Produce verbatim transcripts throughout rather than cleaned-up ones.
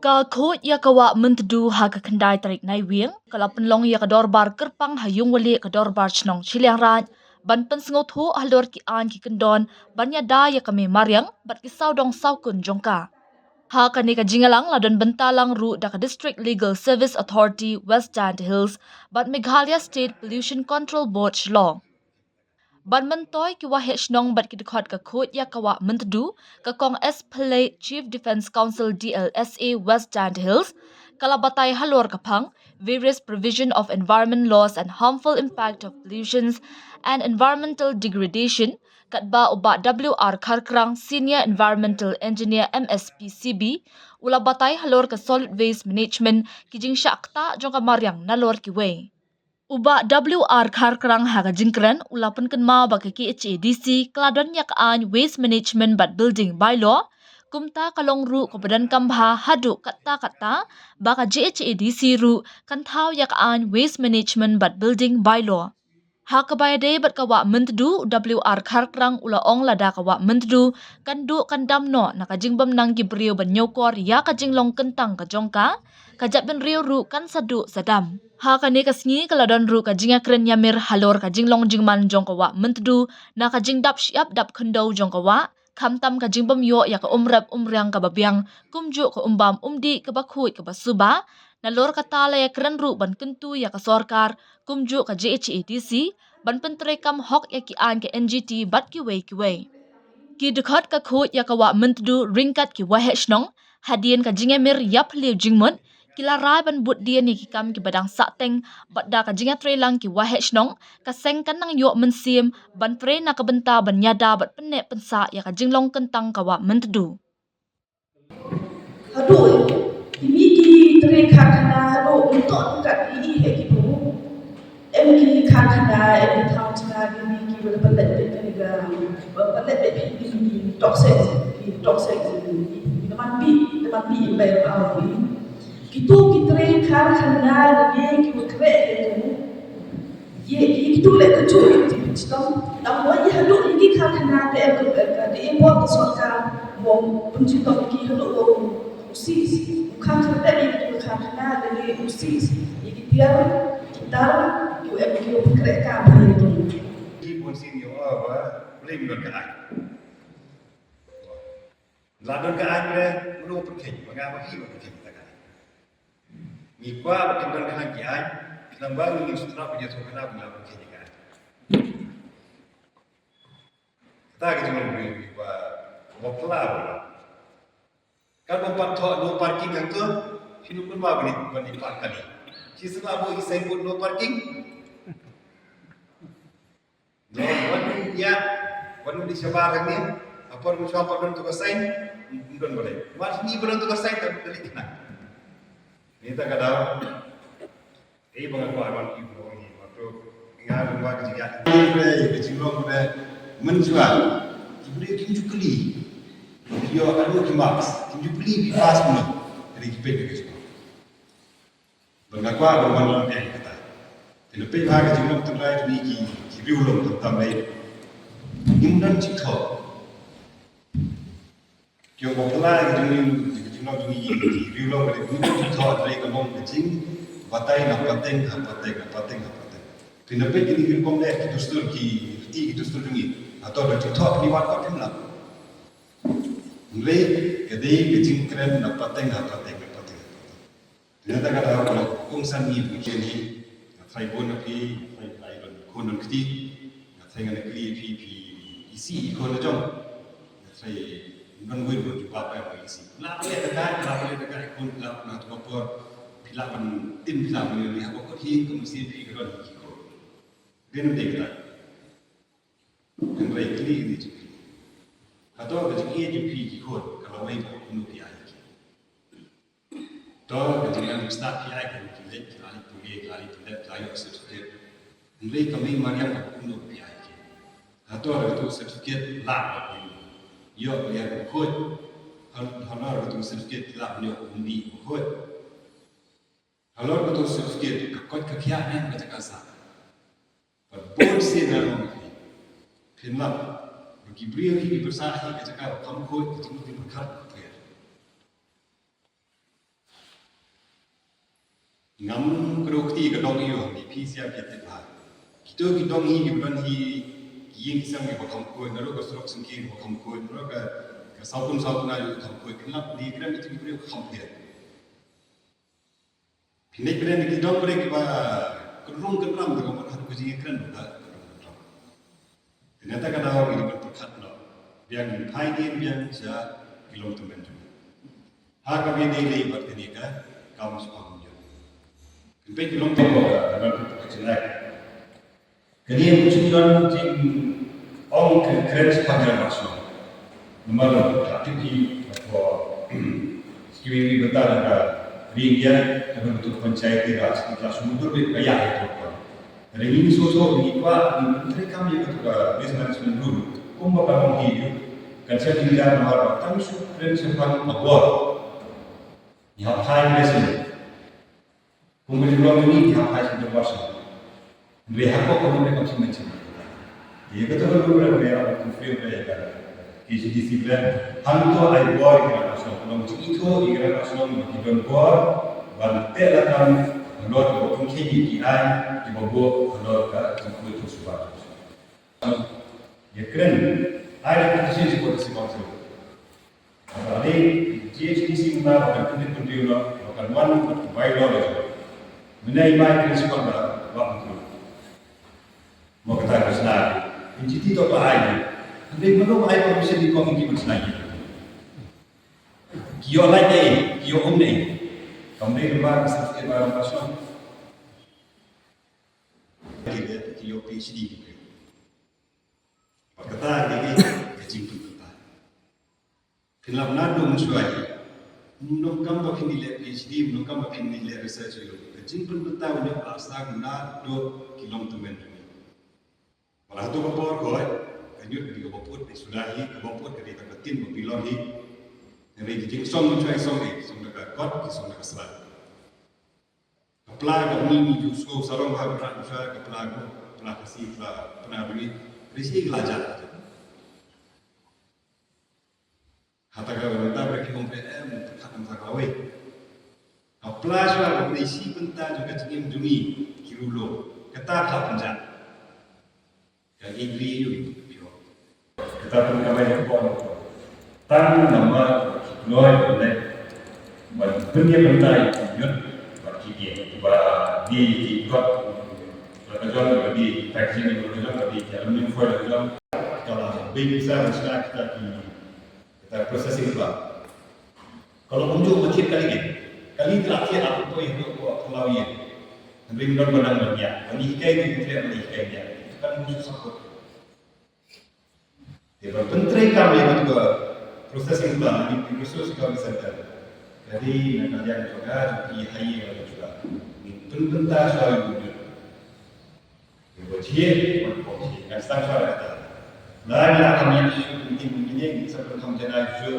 Ka khuid ïa ka wah Myntdu ha ka khyndai tarik Naiwieng ka la pynlong ïa ka dorbar kyrpang ha Ïungwalieh ka dorbar shnong Shiliangraij ban pynsngewthuh halor ki aiñ ki kyndon ban ïada ïa ka mei mariang bad ki sawdong sawkun jong ka. Ha kane ka jingïalang la don bynta lang ruh da ka District Legal Service Authority West Jaintia Hills bad Meghalaya State Pollution Control Board Shillong. Ban myntoi ki waheh shnong bad ki dkhot ka khuid ïa ka wah Myntdu, ka Kong S Pillay, Chief Defence Counsel D L S A West Jaintia Hills, ka la batai halor ka phang various provision of environment laws and harmful impact of pollutions and environmental degradation, katba u Bah W R Kharkrang, Senior Environmental Engineer M S P C B, u la batai halor ka solid waste management, ki jingshah ktah jong ka mariang nalor kiwei. U Bah W R Kharkrang ha ka jingkren u la pynkynmaw ba ka K H A D C ka la don ïa ka aiñ Waste Management bad Building Bylaw, kumta ka long ruh kaba donkam bha haduh katta katta ba ka J H A D C ruh kan thaw ïa ka aiñ Waste Management bad Building Bylaw. Ha kaba ïadei bad ka wah Myntdu, W R Kharkrang u la ong lada ka wah Myntdu kan duh kan dam noh na ka jingbym nang ki briew ban ñiewkor ïa ka jinglong kyntang ka jong ka, ka jaitbynriew ruh kan sa duh sa dam. Ha kane ka sngi ka la don ruh ka jingïakren ïamir halor ka jinglong jingman jong ka wah Myntdu na ka jingdap shyiap dap khyndew jong ka wah, khamtam ka jingbym ïoh ïa ka umrep umriang kaba biang, kumjuh ka umbam umdih kaba khuid kaba suba. Nalor kata la ïakren ruh ban kyntu ïa ka sorkar, kumjuh ka J H A D C, ban pyntreikam hok ïa ki aiñ ka N G T bad kiwei kiwei. Ki dkhot ka khuid ïa ka wah Myntdu ryngkat ki waheh shnong, hadien ka jingïamir ïaphylliew jingmut, ki la rai ban bud dien ïa ki kam kiba dang sahteng, bad da ka jingïatreilang ki waheh shnong, ka seng kan nang ïoh mynsiem ban trei na ka bynta ban ïada bad pynneh pynsah ïa ka jinglong kyntang ka wah Myntdu. Haduh kine ki trei karkhana haduh nitog kat i i he ki bu. Em ki karkhana, em ki thaw chna, kine ki ba la pynleit beit kane ka, ba pynleit beit kine ki toxic, ki toxic, ki naman bih, naman bih ba ïa u. Kitu ki trei karkhana ne ki ba kreh kitu. Ye, ye kitu leh kajuh ïa ki chitom. Tang ba ye haduh ïa ki karkhana te em ka, ka, te em bor ka sorkar mo pynchitom ki haduh ba u sis. U kham kyrteng ïa ki karkhana te ye u sis. Ye ki tiar, ki tar, ki em ki u kreh ka ba ye tu. Ki bun sien ïa u ba, blim don ka ai. La don ka aiñ re, mano pynkheiñ, ba nga ba phi ba pynkheiñ ta ka aiñ. Ngi kwah ba kin don khnang ki aiñ, khnang ba ngi ngin sngewthuh ba ngi la pynkheiñ ka aiñ. Kata ka jingmut ngi ba ba pla ba. Kan ba pat thoh no parking hangto, phi nu pynma ba ni ba ni park kali. Shi sngewbha ba i signboard no parking. Wan wan ïa, wan wan di shabar hangne, apor mu shabar don tu ka sign, don balai. Wan ni don tu ka sign, tak balik kena. Ni tak ada. Eh, bang aku aman ki bro ni, bro. Ingat rumah kerja. Ni bre, kerja long bre. Menjual. Ibu dia kim jukli. Yo, anu ki marks. Kim jukli bi pass ni. Dari kipet dia kerja. Ba nga kwah ban wan pynbeit kata. Te lada peit ha ka jinglong tynrai kine ki, ki riewlong khamtam lei. Ngim don jingthoh. Ki ong ba pynlait ka jingim, ka jinglong jong ngi ki riewlong ka dei ngim don jingthoh, hynrei ka long ka jingbatai na pateng ha pateng, na pateng ha pateng. Te lada peit kine ki rukom leh ki dustur, ki riti ki dustur jong ngi. Hato don jingthoh, kine wat pat phim lah. Hynrei ka dei ka jingkren na pateng ha pateng, na pateng ha pateng. Te nangta ka daw ka long kongsan ngi bad ki, nga tharai bun na phi, nga tharai phi don khun don kti, nga tharai ngan kylli ïa phi, phi isih ïa ki khun la jong. Nga tharai ym don wei ruh jubab ba isih. Lah ban leh da ka, lah ban leh da ka ïa ki khun, lah ban ha tu ka por, phi lah ban tim, phi lah ban leh ha ka kut hi, ka mynsiem phi ka don ïa ki khun. Dei ne ym dei kata? Hynrei kylli ïa ki jong phi. Hato ka jingïeit jong phi ïa ki khun ka la wei bad kumno phi ai ïa ki? To ka jingïeit jong phi ai ïa ki, ki leit, ki la leit pule, ki la leit pyndet, ki la ïoh certificate. Hynrei ka mei mariang ka kumno phi ai ïa ki? Hato ka tu certificate la ba phi ïoh ka ïa ka khuid. Hal-, halor ka tu certificate la ba ïoh ka umbi ka khuid. Halor ka tu certificate ka koit ka khiah ne ka jaka sah. Bad bun sien na long phi. Phin lap. Ba ki briew hi ki pyrshah hi ka jaka ba kham khuid, ka jingmut ki pyrkhat ka pher. Ngam kru kti ka dong ïa u, phi siap ïa tip ha. Kito ki dong hi, ki don hi, ki ïing ki sem kiba kham khuid, naduh ka surok syngkien kiba kham khuid, naduh ka, ka sawkun sawkun kiba kham khuid, kynlap di kren ïa ki briew kham pher. Phi ngeit phi ngeit ki dong briew kiba kynrung kynram, kiba mut haduh ka jingïakren ruh ka kynrung kynram. Te nangta ka daw ngi dei ban pyrkhat noh, biang phai dien biang sha ki longtymmen jong ngi. Ha kaba ïadei bad kane ka kam shaphang umjuh. Pynpeit ki longtymmen ka, ka, ka, ka, ka, ka, kane ka jingkren, jingong kren shaphang ïa ka shnong. Namar ka tip hi ko ski wi wi bynta ka ring ïa ka bentuk panchayati raj, ka sumudra bit ka ïa ka. Ring ini soso ring itwa ring menteri kami ka tu ka waste management rule. Kumba ka long hi kan sha tinggal namar ba tang shu kren shaphang abor. Ni hap hai mesin. Kum ka jinglong jong ngi ki hap hai shim percent. Hynrei ha ka kum ka kam shim mention. Ïa kata ka ruh ruh ruh ruh ruh free ruh ruh. K H A D C ruh. Hangto ai bor ïa ki rangbah shnong, ka long jingithuh ïa ki rangbah shnong ba ki don bor ban teh lakam halor ka bor, kum ki ki ai ki ba bor halor ka jingkhuid jingsuba. Ïa kren ai da petition sha Court of Civil Council. Ba dei G H A D C mynta ba kan pynbeit pynbiang noh, ba kan wan bad ka bylaw la jong. Mynne i Mike Principal ba ba pynbiang. Mo kata ka shna. Injiti to ba ai. Hynrei mano ba ai permission ïa ki kong ki ban shna ïa ki. Ki ïoh lait ne, ki ïoh um ne. Kam dei ba ka safety ba ka shna. Ki dei ki ïoh P H D ki. Bad kata ka dei ka jingpynbynta. Phin lap naduh mynshuwa hi. Ym donkam ba phin ïaleh P H D, ym donkam ba phin ïaleh research ruh. Ka jingpynbynta u dei ba sdang naduh ki longtymmen jong ngi. Ba la hato ka por ko, ka ñiut ka dei kaba put, dei suda hi, kaba put ka dei kaba tin, ba bilong hi. Hynrei ki jingsong mynshuwa i song ei, song da ka kot, ki song da ka sla. Ka pla ka ngi ngi ju sngew sarong ha ka pla, ka pla ka pla ka si pla pla bri. Risi ka la jat. Hata ka wata bri ki hong pe em ka kam ta ka wei. Ka pla shuwa ka bri si pynta jong ka jingim jong ngi ki rulo. Kata ka pynjat. Ka agree ïa u, pure. Kata pun ka bai pon. Tang namar ki kloi pynleit ban pynïap pyntai ki ñiut bad ki ïing. Ba dei ki kot la ka jong, ba dei ki packaging, la ka jong, ba dei ki aluminium foil, la ka jong. Ka la bei pisa ban shna kita ki, kita processing plant. Ka long kumjuh ba thied kali ne. Kali te la thied la poi haduh ka khlaw ïing. Hynrei ym don ba nang ban ïa. Ban hikai te ym treh ban hikai ïa. Itu kan musuh sangkut. Te ban pyntrei kam ïa katu ka processing plant, ïa ki resource development center. Ka dei na ka liang jong nga jong ki ha ïing jong nga. Ngin pynbynta shuwa ïa u. Ba jia, ba jia. Ngan start shuwa da kata. Lada ngi la kham ïa shu kum tim kum kine, ngi sa pynkham jana shu,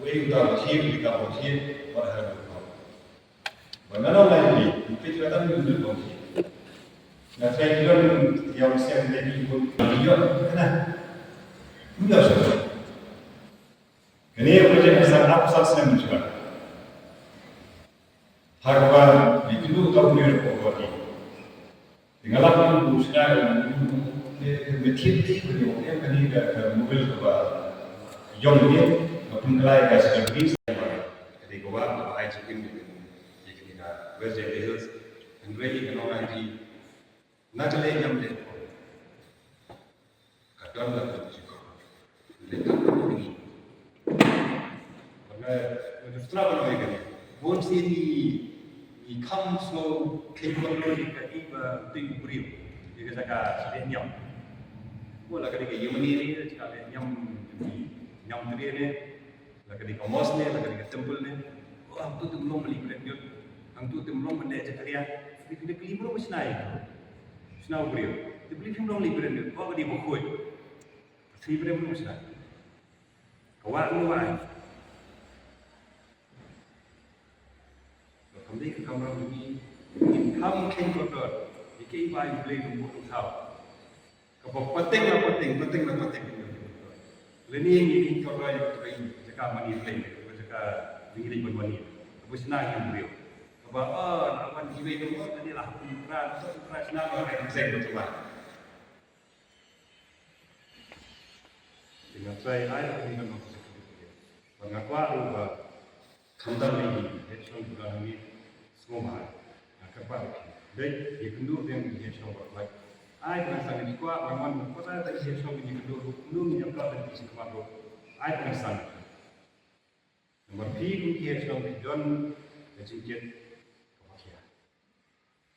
wei uta ba jia, uta ba jia, ba ha ruh. Ba nga nong lai ni, ngi peit kata ngi ngi ba jia. Nga try ki don ïa u sem de ni pun ba jia, kana. Ngi la shu. Kane project ka sa hap sa snem shuwa. Haba ngi kynduh ka union ko ko ni. Te nga lap ngi u sñiaw ngi u ngi thied te ba ngi u em kane ka, ka mobile kaba yong ngi ka pynkylla ka secondary. Ka dei ka wah kaba ai jingim ïa kane ka West Jaintia Hills. Hynrei ka nongai phi na ka leh ñiam leh. Ka don la ka jingkyrkhu. Leh ka don ngi. Ba nga, nga ju stra ba noi kane. Bun sien ngi, ngi kham sngew kheiñ ba noi ïa ka i ba tei u briew. Ïa ka jaka leh ñiam. Ko la ka dei ka Yemeni ne, jaka leh ñiam, ñiam trie ne. La ka dei ka mosque ne, la ka dei ka temple ne. Oh, hangtu te ym long ba leit bret ñiut. Hangtu te ym long ba leh jakaria. Dei ka dei ka li bro ba shna ïa. Shna u briew. Te ba leit phim long leit bret ñiut. Oh, ka dei ba khuid. Ka dei ba khuid ba shna. Ka wah ruh wah. Ka kam dei ka kamram jong ngi. Ngi kham kheiñ kordor. Ïa kaei ba U Blei u mut u thaw. Kaba pateng la pateng, pateng la pateng. Lane ngi ïeng kordor ïa ka jaka mane Blei, ka jaka jingïaleit ban mane. Kaba shna ïa u briew. Ka Ba, oh, na wan kiwei ka mut, ani lah, kum kra, kum kra, sna ba, ai, kum kra, kum kra. Nga try, ai, kum kra, kum kra. Ba nga kwah ruh ba, khamtam lei, ïa shong kra ni, sngewbha. Nga kyrpad ïa phi. Dei, ïa kynduh biang ïa shong ba, like, ai, pynang sang ïa phi kwah, ba man, ba kwah, dei, ïa shong ïa kynduh ruh, num ïa phi, dei, ïa shong ruh. Ai, pynang sang. Namar phi kum ki ïa shong phi don ka jingkit